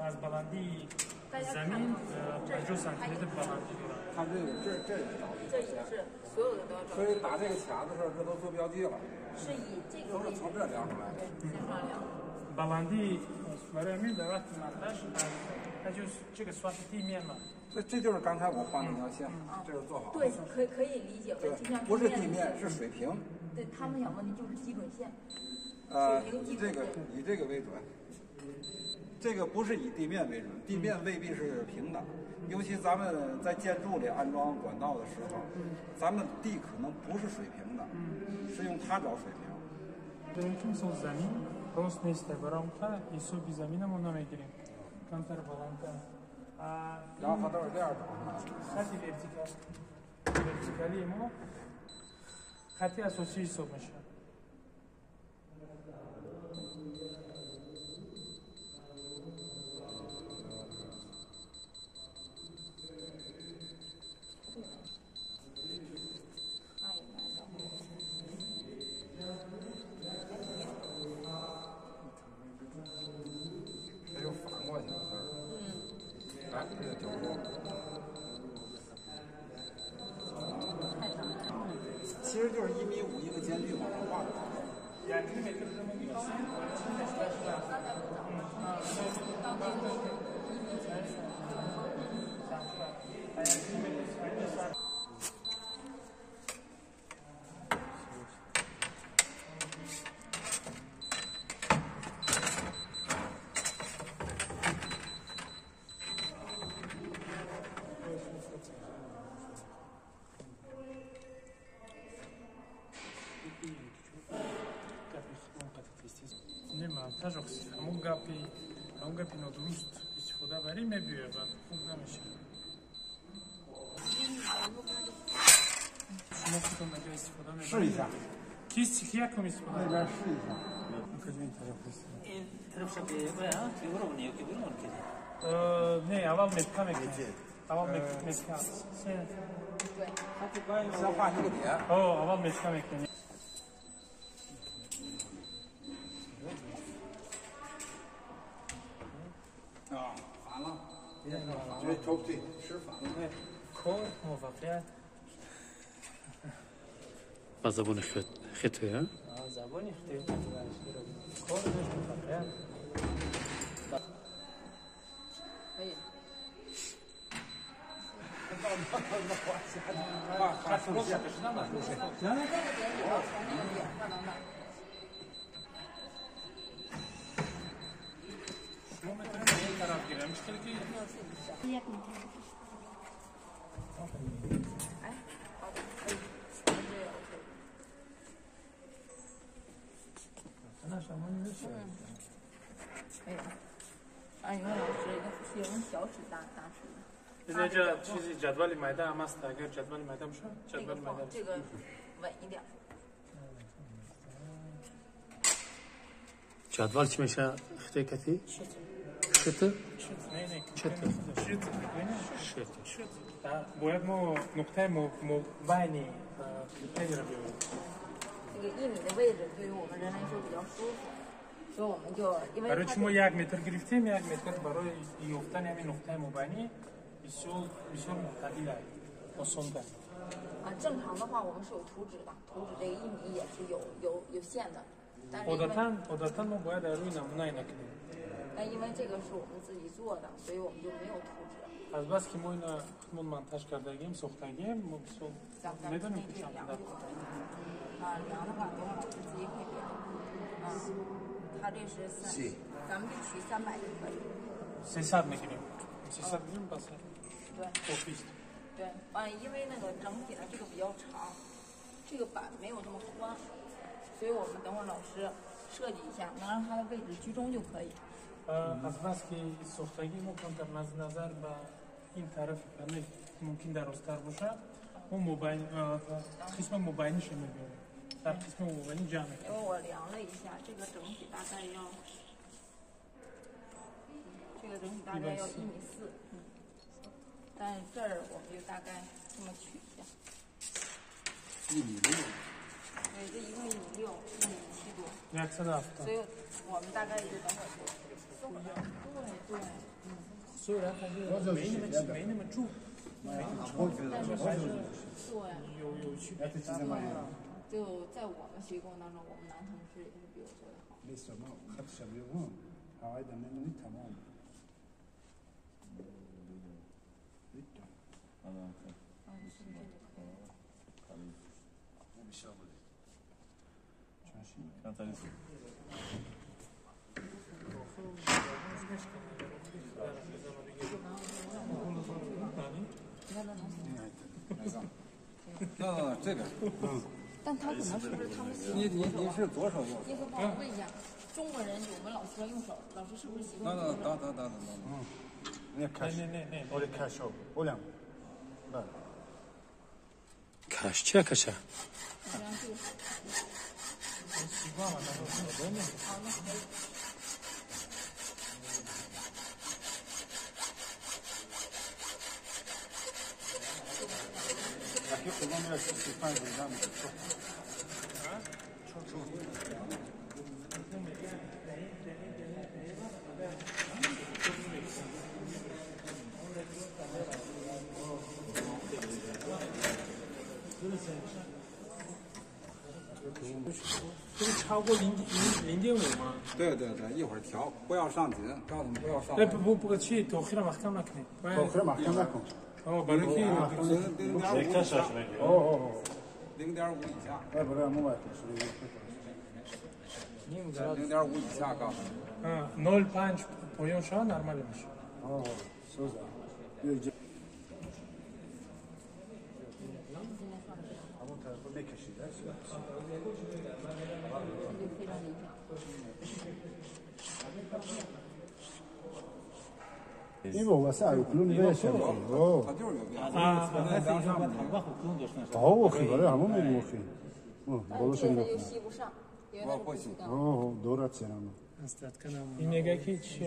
از بلندی زمین 50 سانتی متر بلندی دارد。看这个，这也这也是所有的都要找。所以打这个卡的时候，这都做标记了。是以这个都是从这量出来的。线上量。بلندی برای همین در وقت منتج那就是这个算是地面嘛。这就是刚才我画那条线，这是做好。对，可以理解为就像不是地面，是水平。对他们想问的就是基准线。以这个为准，这个不是以地面为准，地面未必是平的，尤其咱们在建筑里安装管道的时候，咱们地可能不是水平的，是用它找水平。рост нест, барои ҳисоби замина мо намегирем, камтар баландтар. 然后它都是这样找 хати вертикалии мо хати асосӣ ҳисоб мешавад. 其实就是1.5米一个间距往上画的。 ҳамон гапи нодуруст истифода барӣ мебиёяд, баъд хуб намешавад. Шумо худтон агар истифода мебаред, кисти ки якум истифода. Не, аввал метка мекунем. Аввал метка. Аввал метка мекунем. 反了，这头对吃反了。 کار موفقیت. با زبان خطوه زبانی خطوه کار موفقیت. 可以。画竖线，画竖线。那个点也要从那个点画到那。哎，好的，可以，这个 OK。可以。啊，你们老师一个是用小尺大大尺的。 инҷа чизи ҷадвали майда ҳам аст, агар ҷадвали майда бошад, ҷадвали майда. 这个稳一点。 ҷадвал чӣ мешавад? Хитои кати? Шит? Шит. Шит. Бояд мо нуқтаи мобайни критерийро биёрем. 这个1米的位置对于我们人来说比较舒服，所以我们就因为 барои чӣ мо 1 метр гирифтем, 1 метр барои ёфтани ҳамин нуқтаи мобайнӣ бисёр бисёр муқтадил аст, осонтар. 啊，正常的话我们是有图纸的，图纸这个1米也是有线的。 одатан мо бояд дар рӯи намуна ина кунем. 但因为这个是我们自己做的，所以我们就没有图纸。 аз бас ки мо ина худмон монтаж кардагием, сохтагием, мо бисёр медонем ки чанд қадар. 啊，量的话，等会老师自己会量。啊，他这是三，咱们就取300就可以。 300 мегирем. 300 мегирем бас. 对。 кофист. 对，嗯，因为那个整体的这个比较长，这个板没有这么宽，所以我们等会老师设计一下，能让它的位置居中就可以。 аз бас ки сохтагии мо камтар назар ба ин тарафи панел мумкин дарозтар бошад, мо мобайн қисми мобайнишо мебиёрем, дар қисми мобайнӣ ҷамъ мекунем. 因为我量了一下，这个整体大概要，这个整体大概要1.4米，嗯，但是这儿我们就大概这么取一下。 1.6米。对，这一共1.6米，1.7米多。 170. 所以我们大概就等会儿就。对。虽然还是没那么重，没那么重，但是还是有区别。就在我们学习过程当中，我们男同事也是比我做的好。那这边，但他可能是不是他们习惯？你是左手右手？叶哥，帮我问一下，中国人我们老习惯用手，老师是不是习惯？等等。嗯，那开始，我得开手，我两，来。开始，开始。习惯了，但是我那。好，那可以。这个超过0.5吗？对对对，一会儿调，不要上紧，告诉你不要上。哎，不，去头黑了嘛，干嘛去？头黑嘛，干嘛去？哦，把那个0.5以下。哦。0.5以下。哎，不对，我买。0.5以下，告诉你。嗯，0.5不用上，normal 没事。哦，是不是？有一。因为我是有变小哦，哦，可以了，我没我可以，嗯，我是这个吸不上，因为它不哦，多少钱了？应该可以去。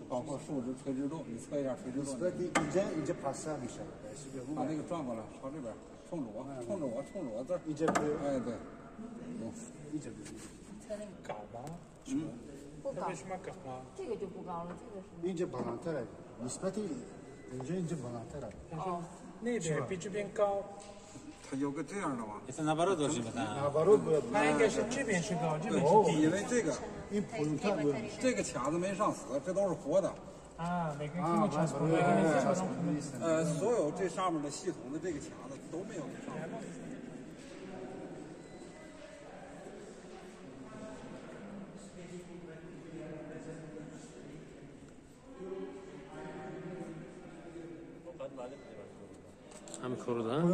包括竖直、垂直度，你测一下垂直度。把那个转过来，朝这边，冲着我，冲着我，冲着我这儿。哎，对。测那个高吗？嗯，不高。为什么高吗？这个就不高了，这个是。哦，那边比这边高。它有个这样的吗？它应该是这边是高，这边是低。因为这个，这个卡子没上死，这都是活的。啊，每个人卡子，每个人所有这上面的系统的这个卡子都没有上。 همین کارو دارم؟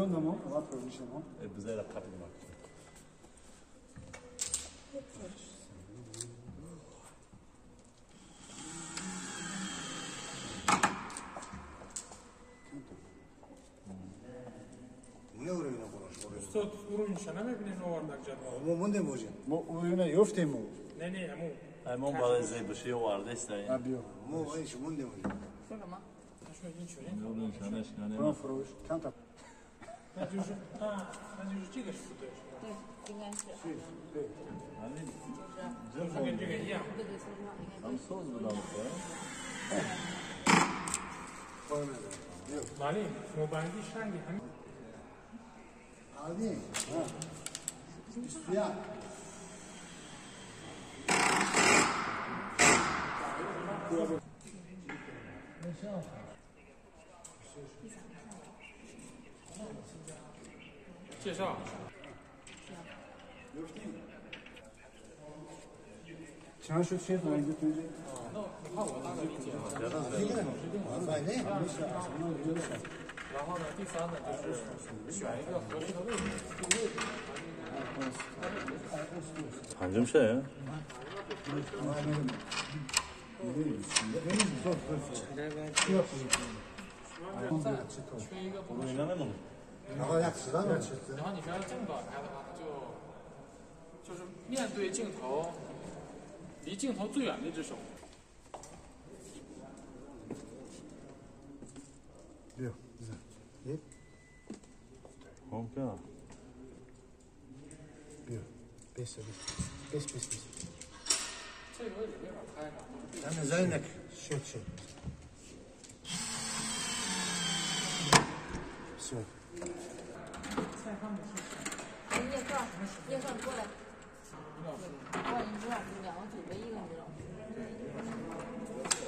استاد уровень نمیبینین آوردک جدول ما موندیم باشیم ما اون یافتیم نه نه امو امون بالای زیبشی آورده است بیا ما ایش موندیم باشیم 说什么？他说已经确认不فروش كم 那就是啊，那就是这个是不对，是吧？对，应该是。对。就是跟这个一样。对对，说实话，应该对。哪里？我把你上的还。阿里，啊，对呀。介绍。强势切换一个对接。那你看我大概理解啊。然后呢，第三呢，就是选一个合适的位置，这个位置它应该。 پنجم شه؟ 缺一个不合适。然后你觉得这么打开的话，它就是面对镜头，离镜头最远的一只手。 六，一， ممكن bir, beş, beş, beş, beş. 这个也没法拍上。咱们人那学去。是。哎，叶帅，叶帅过来。女老师。哇，女老师两个组为一个女老师。对，女老师。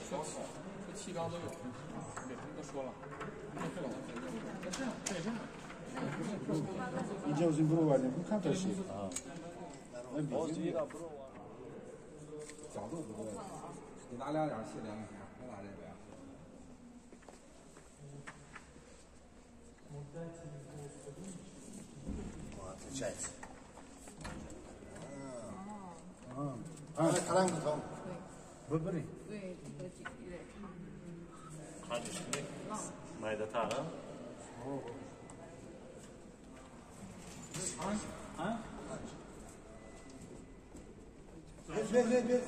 说气缸都有，给他们都说了。 Иҷозим бировардем, камтар шид. 角度不对，你拿2.7量一下，我拿这个呀。 Отличается. А, каланг Выбери. 对，这个有点长。 Майдатар, а? А? Без, без, без, без.